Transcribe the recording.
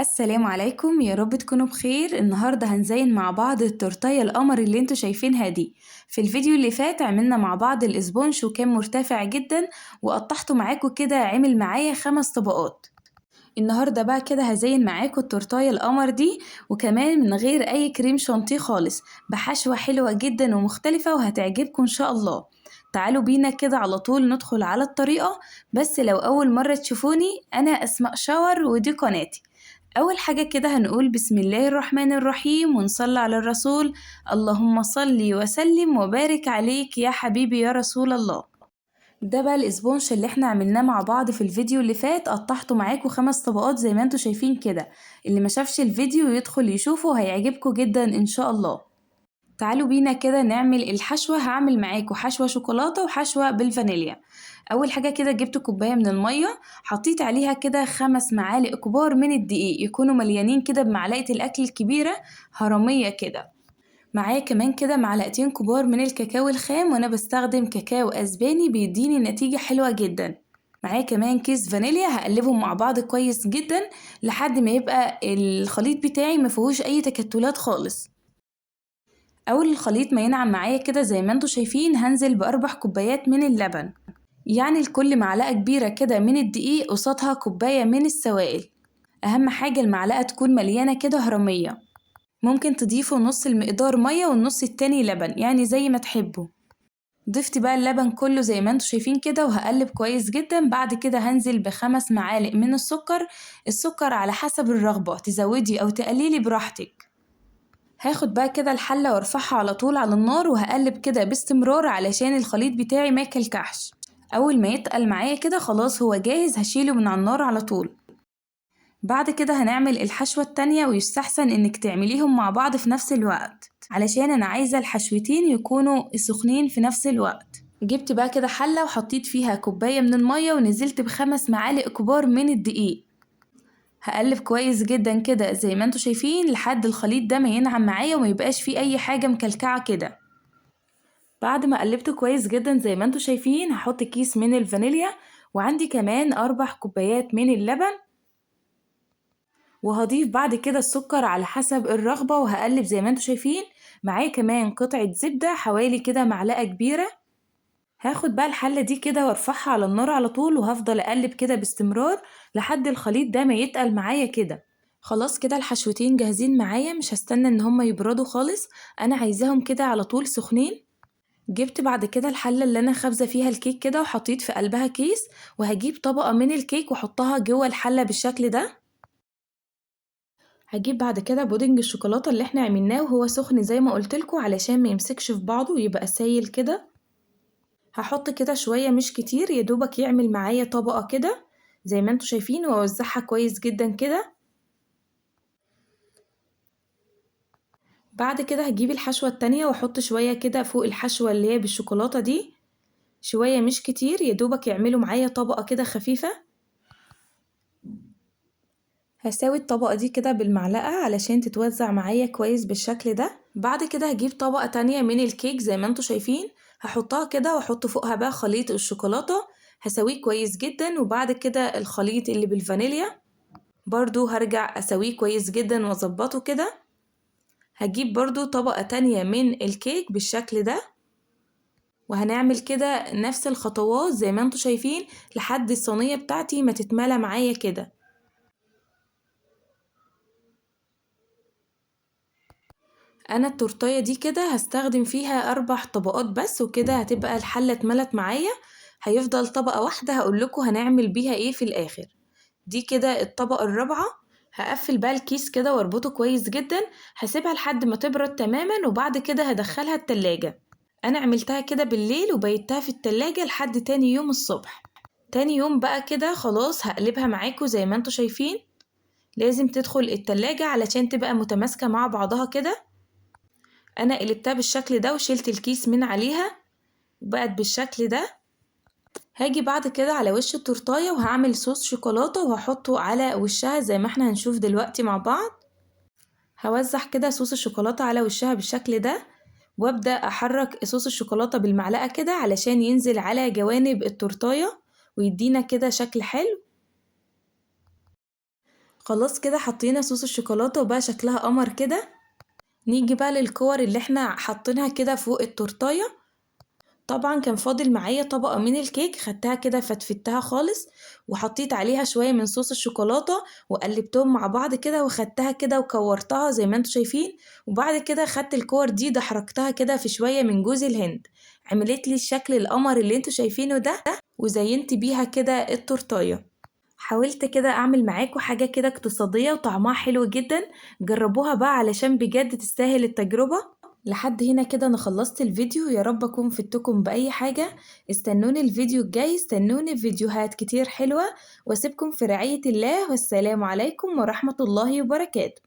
السلام عليكم، يا رب تكونوا بخير. النهارده هنزين مع بعض التورتايه القمر اللي انتوا شايفينها دي. في الفيديو اللي فات عملنا مع بعض الاسبونج وكان مرتفع جدا، وقطعته معاكم كده عمل معايا 5 طبقات. النهارده بقى كده هزين معاكم التورتايه القمر دي، وكمان من غير اي كريم شانتيه خالص، بحشوه حلوه جدا ومختلفه وهتعجبكم ان شاء الله. تعالوا بينا كده على طول ندخل على الطريقه. بس لو اول مره تشوفوني، انا اسماء شاور ودي قناتي. اول حاجه كده هنقول بسم الله الرحمن الرحيم ونصلي على الرسول، اللهم صل وسلم وبارك عليك يا حبيبي يا رسول الله. ده بقى الاسبونج اللي احنا عملناه مع بعض في الفيديو اللي فات، قطعته معاكم 5 طبقات زي ما انتوا شايفين كده. اللي ما شافش الفيديو يدخل يشوفه، هيعجبكم جدا ان شاء الله. تعالوا بينا كده نعمل الحشوة. هعمل معاكم حشوة شوكولاتة وحشوة بالفانيليا. اول حاجة كده جبت كوباية من المية، حطيت عليها كده 5 معالق كبار من الدقيق، يكونوا مليانين كده بمعلقة الاكل الكبيرة، هرمية كده. معايا كمان كده معلقتين كبار من الكاكاو الخام، وانا بستخدم كاكاو اسباني بيديني نتيجة حلوة جدا. معايا كمان كيس فانيليا، هقلبهم مع بعض كويس جدا لحد ما يبقى الخليط بتاعي ما فيهوش اي تكتلات خالص. اول الخليط ما ينعم معايا كده زي ما انتوا شايفين، هنزل ب4 كوبايات من اللبن، يعني لكل معلقة كبيرة كده من الدقيق قصادها كوباية من السوائل. اهم حاجة المعلقة تكون مليانة كده هرمية. ممكن تضيفوا نص المقدار مية والنص التاني لبن، يعني زي ما تحبوا. ضفت بقى اللبن كله زي ما انتوا شايفين كده، وهقلب كويس جدا. بعد كده هنزل ب5 معالق من السكر، السكر على حسب الرغبة، تزودي او تقللي براحتك. هاخد بقى كده الحلة وارفعها على طول على النار، وهقلب كده باستمرار علشان الخليط بتاعي ما يكلكعش. اول ما يتقل معايا كده خلاص هو جاهز، هشيله من على النار على طول. بعد كده هنعمل الحشوة التانية، ويستحسن انك تعمليهم مع بعض في نفس الوقت علشان انا عايزة الحشوتين يكونوا سخنين في نفس الوقت. جبت بقى كده حلة وحطيت فيها كوباية من المية، ونزلت ب5 معالق كبار من الدقيق. هقلب كويس جدا كده زي ما انتوا شايفين لحد الخليط ده ما ينعم معايا وما يبقاش فيه اي حاجة مكلكعة كده. بعد ما قلبته كويس جدا زي ما انتوا شايفين، هحط كيس من الفانيليا، وعندي كمان 4 كوبايات من اللبن، وهضيف بعد كده السكر على حسب الرغبة، وهقلب زي ما انتوا شايفين. معايا كمان قطعة زبدة حوالي كده معلقة كبيرة. هاخد بقى الحلة دي كده وارفعها على النار على طول، وهفضل اقلب كده باستمرار لحد الخليط ده ما يتقل معايا كده. خلاص كده الحشوتين جاهزين معايا، مش هستنى ان هما يبردوا خالص، انا عايزاهم كده على طول سخنين. جبت بعد كده الحلة اللي انا خابزة فيها الكيك كده، وحطيت في قلبها كيس، وهجيب طبقة من الكيك واحطها جوه الحلة بالشكل ده. هجيب بعد كده بودنج الشوكولاتة اللي احنا عملناه وهو سخن زي ما قلت لكم، علشان ما يمسكش في بعضه ويبقى سايل كده. هحط كده شوية مش كتير، يا دوبك يعمل معايا طبقة كده زي ما انتوا شايفين، واوزعها كويس جدا كده. بعد كده هجيب الحشوة التانية واحط شوية كده فوق الحشوة اللي هي بالشوكولاتة دي، شوية مش كتير، يا دوبك يعملوا معايا طبقة كده خفيفة. هساوي الطبقة دي كده بالمعلقة علشان تتوزع معايا كويس بالشكل ده. بعد كده هجيب طبقة تانية من الكيك زي ما انتوا شايفين، هحطها كده واحط فوقها بقى خليط الشوكولاتة، هسويه كويس جدا. وبعد كده الخليط اللي بالفانيليا برضو هرجع اسويه كويس جدا واظبطه كده. هجيب برضو طبقة تانية من الكيك بالشكل ده، وهنعمل كده نفس الخطوات زي ما انتوا شايفين لحد الصينية بتاعتي ما تتملى معايا كده. انا التورتايه دي كده هستخدم فيها 4 طبقات بس، وكده هتبقى الحلة اتملت معايا. هيفضل طبقة واحدة هقول لكم هنعمل بيها ايه في الاخر. دي كده الطبقة الرابعة. هقفل بقى الكيس كده واربطه كويس جدا، هسيبها لحد ما تبرد تماما، وبعد كده هدخلها التلاجة. انا عملتها كده بالليل وبيتها في التلاجة لحد تاني يوم الصبح. تاني يوم بقى كده خلاص هقلبها معاكم زي ما انتوا شايفين. لازم تدخل التلاجة علشان تبقى متماسكة مع بعضها كده. انا قلبتها بالشكل ده وشلت الكيس من عليها وبقت بالشكل ده. هاجي بعد كده على وش التورتايه وهعمل صوص شوكولاتة وهحطه على وشها زي ما احنا هنشوف دلوقتي مع بعض. هوزع كده صوص الشوكولاتة على وشها بالشكل ده، وابدأ احرك صوص الشوكولاتة بالمعلقة كده علشان ينزل على جوانب التورتايه ويدينا كده شكل حلو. خلاص كده حطينا صوص الشوكولاتة وبقى شكلها قمر كده. نيجي بقى للكور اللي احنا حاطينها كده فوق التورتاية. طبعا كان فاضل معايا طبقة من الكيك، خدتها كده فتفتها خالص وحطيت عليها شوية من صوص الشوكولاتة وقلبتهم مع بعض كده، وخدتها كده وكورتها زي ما انتم شايفين. وبعد كده خدت الكور دي دحرجتها كده في شوية من جوز الهند، عملت لي الشكل القمر اللي انتم شايفينه ده، وزينت بيها كده التورتاية. حاولت كده اعمل معاكم حاجة كده اقتصادية وطعمها حلو جدا، جربوها بقى علشان بجد تستاهل التجربة. لحد هنا كده انا خلصت الفيديو، يا رب اكون فدتكم باي حاجة. استنوني الفيديو الجاي، استنوني فيديوهات كتير حلوة، واسيبكم في رعاية الله، والسلام عليكم ورحمة الله وبركاته.